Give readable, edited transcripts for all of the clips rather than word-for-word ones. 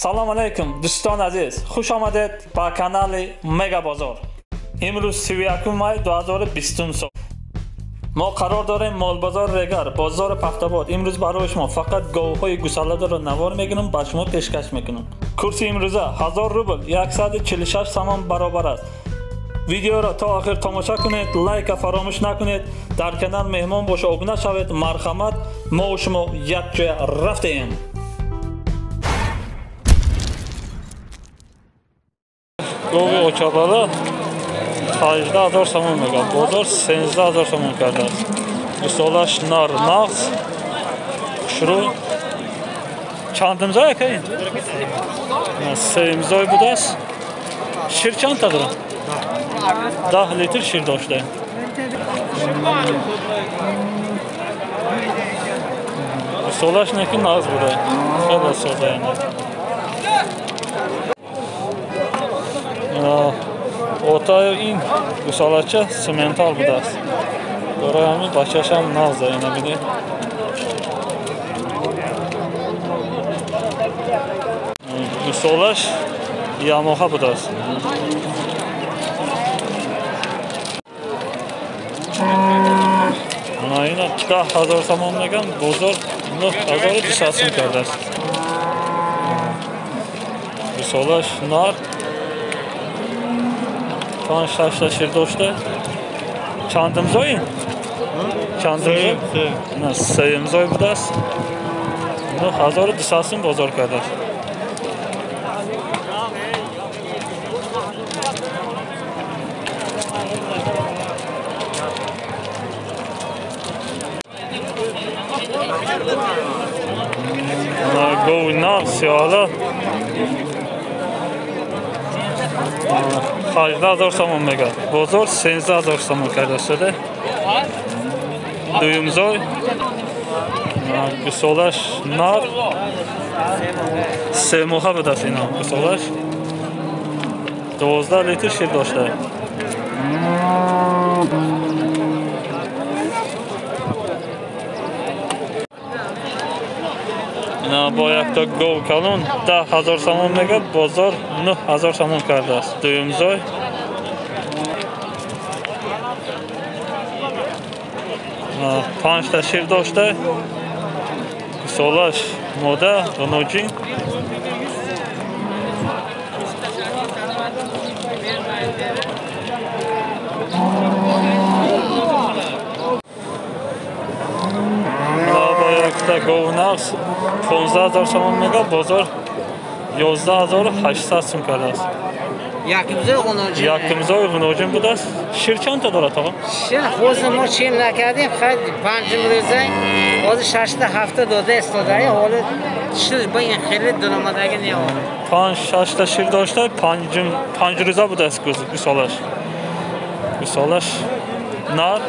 Салом алейкум, дӯстони азиз. Хуш омадед ба канали Мега Бозор. Имрӯз 31 май 2020 сол. Мо қарор дорем Молбозор Регар, бозори Пахтабод. Имрӯз барои шумо фақат говҳои гусаладорро навор мегирам, ба шумо пешкаш мекунам. Курси имрӯза 1000 рубл 146 сомон баробар аст. Видеоро то охир тамошо кунед, лайка фаромӯш накунед, дар канал меҳмон боша обуна шавед. Марҳамат, мо шумо якҷоя рафтем. Гови очабала 18,000 сомон мегӯяд, бозор 13,000 сомон кардааст. Гусолаш нар нағз, хушрӯй. Чандимзой ака ин? Сеюмзой будааст. Шир чанд та дорад? 10 литр шир дошта. Гусолаш не ки нағз буда, хеле сода ин. Отаю ин гусолача сементал будааст. Дораи ҳамин бачаашам нағза, ина бинед. Гусолаш ямоҳа будааст. Ана ина 10,000 сомон мегӯям, бозор 9,200 сом кардааст. Гусолаш нар 5-6 та шир дошта. Чандимзой ин? Чандимзой? Сеюмзой будааст. 9200 сом бозор кардааст. Гови нағз, сиёҳала 18,000 сомон мегӯяд, бозор 13,000 сомон кардааст. Дуюмзой гусолаш нар семоҳа будааст. Ина гусолаш 12 литр шир дошта. Ина бо якта гов калон 10,000 сомон мегӯяд, бозор 9,000 сомон кардааст. Дуюмзой 5 та шир дошта. Гусолаш мода ғуноҷин. Гов нағз 15,000 сомон мегӯяд, бозор 11,800 сом кардааст. Якумзой ғуноҷин будааст. Шир чанд та дорад оға? Шир ҳозир мо чен накардем, хай панҷум рӯза, ҳозир 6-7 та дода истодаи, ҳоло шир ба ин хеле дуромадаги неорад. 5-6 та шир дошта, панҷ рӯза будааст гусолаш. Гусолаш нар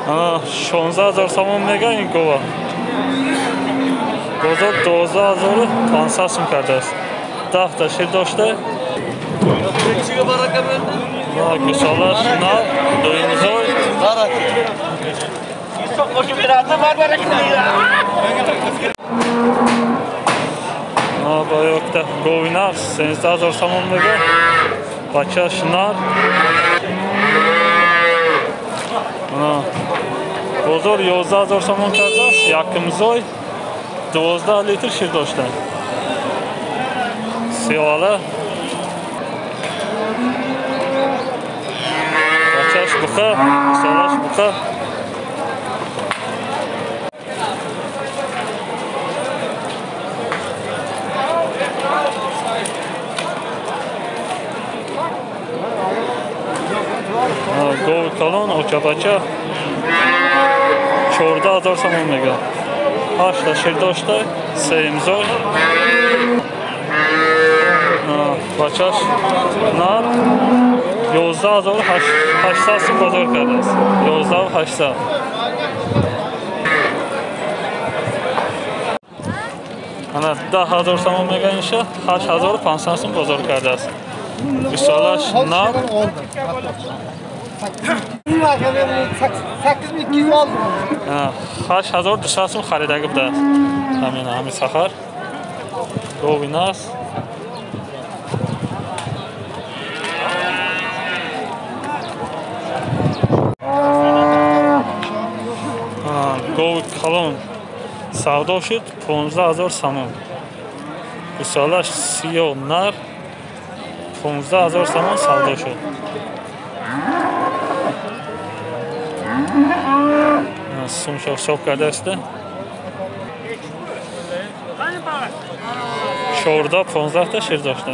ана 16,000 сомон мегӯяд ин гова. Бозор 12,500 сом кардааст. 10 та шир дошта. Гусолаш нар дуюмзой. Бо якта гови нағз 13,000 сомон мегӯяд, бачааш нар. Бозор 11,000 сомон кардааст. Якумзой 12 литр шир дошта. Сиёҳала бачааш буқа, гусолаш буқа. Гови калон очабача 14,000 сомон мегӯяд. 8 та шир дошта, сеюмзой. Бачаш нар 11,800 сом бозор кардааст. 11,800. Ана 10,000 сомон мега инша, 8500 сом бозор кардааст. Гусолаш нар. 8200 сом харидаги будааст. Ҳамин ҳамин сафар. Гови нас. Гови калон савдо шуд 15,000 сомон. Гусолаш сиёҳ нар 15,000 сомон савдо шуд. Сумшо ҳисоб кардааст. 14-15 та шир дошта.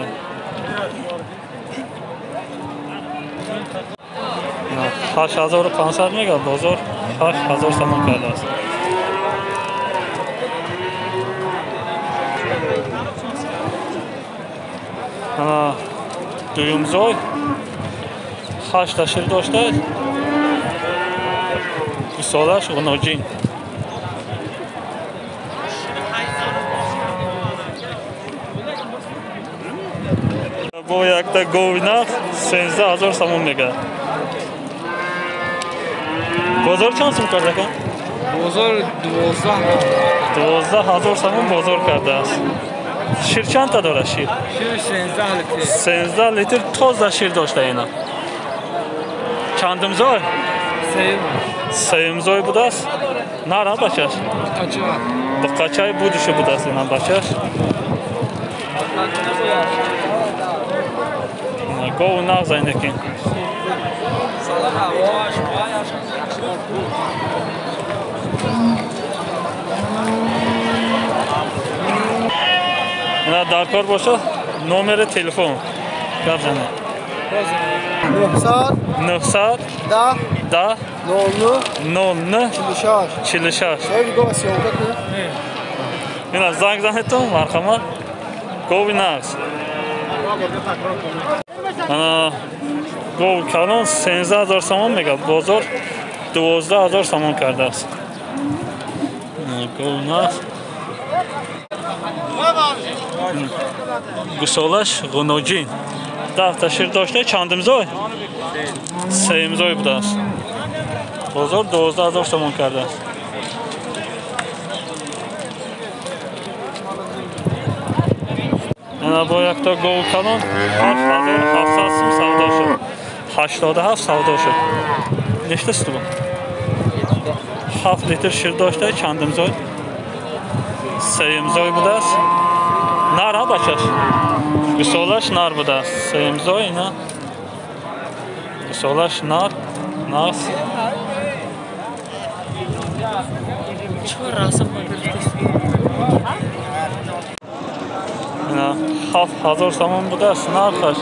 8500 мега, бозор 8000 сомон кардааст. Дуюмзой 8 та шир дошта. Гусолаш ғуноҷин. Бо якта гови нах 13,000 сомон мега. Бозор чанд сум карда ака? Бозор 12,000 сомон бозор кардааст. Шир чанд та дорад шир? Шир 13 литр. 13 литр тоза шир дошта ина. Чандумзой? Сеюмзой будааст. Нара бачаш? Буқачаи будишу будааст ина бачаш. Гову нағз айнекин. Ина дар кор боша номери телефон гап занед. 900 10 00 46. Ина занг занедтон, марҳамат. Гови нағз. Ана гов калон 13,000 сомон мега, бозор 12,000 сомон кардааст. Гов нағз. Гусолаш ғуноҷин. 10 та шир дошта, чандумзой? Сеюмзой будааст. Бозор 12,000 сомон кардааст. Ана бо якта гов калон 8700 сом савдо шуд. 87 савдо шуд. Нешта суту бу? 7 литр шир дошта, чандумзой? Сеюмзой будааст. Нар ҳа бачаш? Гусолаш нар будааст. Сеюмзой ина. Гусолаш нар, нағз. Ина 7000 сомон будааст, нархаш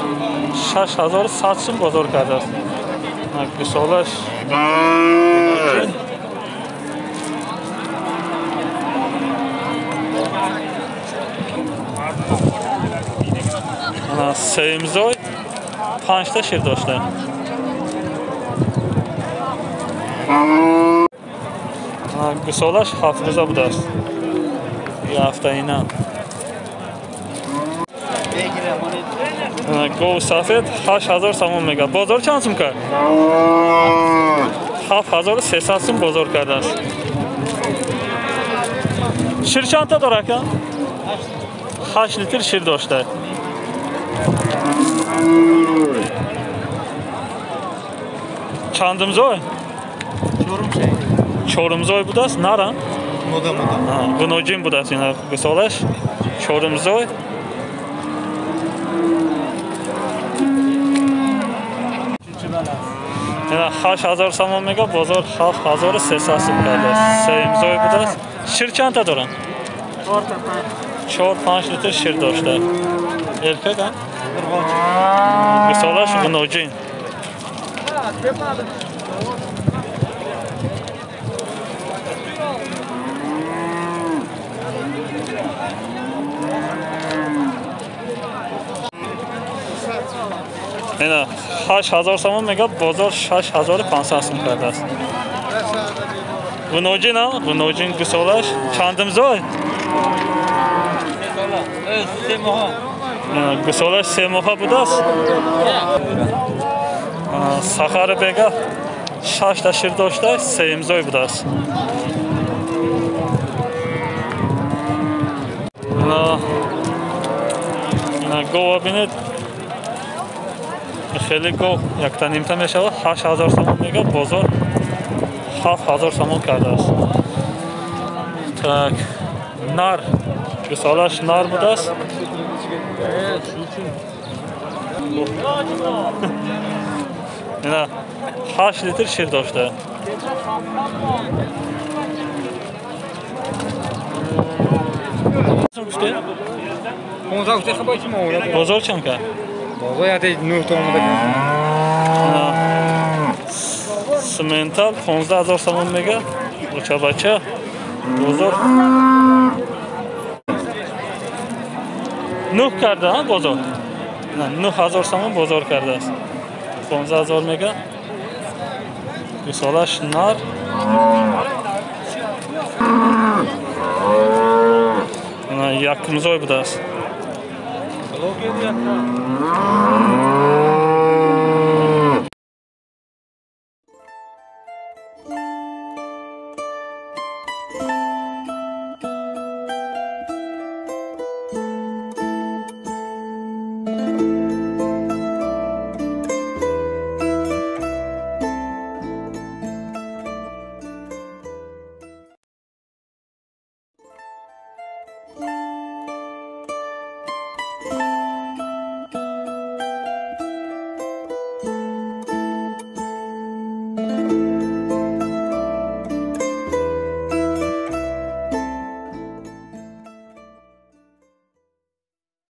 6100 сом бозор кардааст. Гусолаш сеюмзой 5 та шир дошта. Гусолаш 7 рӯза будааст. Ҳафтаина. Гов сафед 8000 сомон мега. Бозор чанд сум кард? 7300 сум бозор кардааст. Шир чанд та дорад ака? 8 литр шир дошта. Чандумзой? Чорумзой будааст, нара? Ғуноҷин будааст ина гусолаш. Чорумзой. Ина 8000 сомон мега, бозор 7300 сом кардааст. Сеюмзой будааст. Шир чанд та доранд? 4-5 литр шир дошта. Эркак а? Гусолаш ғуноҷин. Ина 8000 сомон мега, бозор 6500 сом кардааст. Ғуноҷин а? Ғуноҷин гусолаш. Чандумзой? Гусолаш 3 моҳа будааст. Сахари бега 6 та шир дошта, сеюмзой будааст. Гова бинед, хеле гов якта нимта мешавад, 8000 сомон мегӯяд, бозор 7000 сомон кардааст. Так, нар, гусолаш нар будааст. Ина 8 литр шир дошта. Бозор чанд кард? Бозор 9 томон. Симентал 15000 сомон мегӯяд. Оча бача бозор 9 карда, бозор 9000 сомон бозор кардааст. 15000 мегӯяд. Гусолаш нар. Якумзой будааст.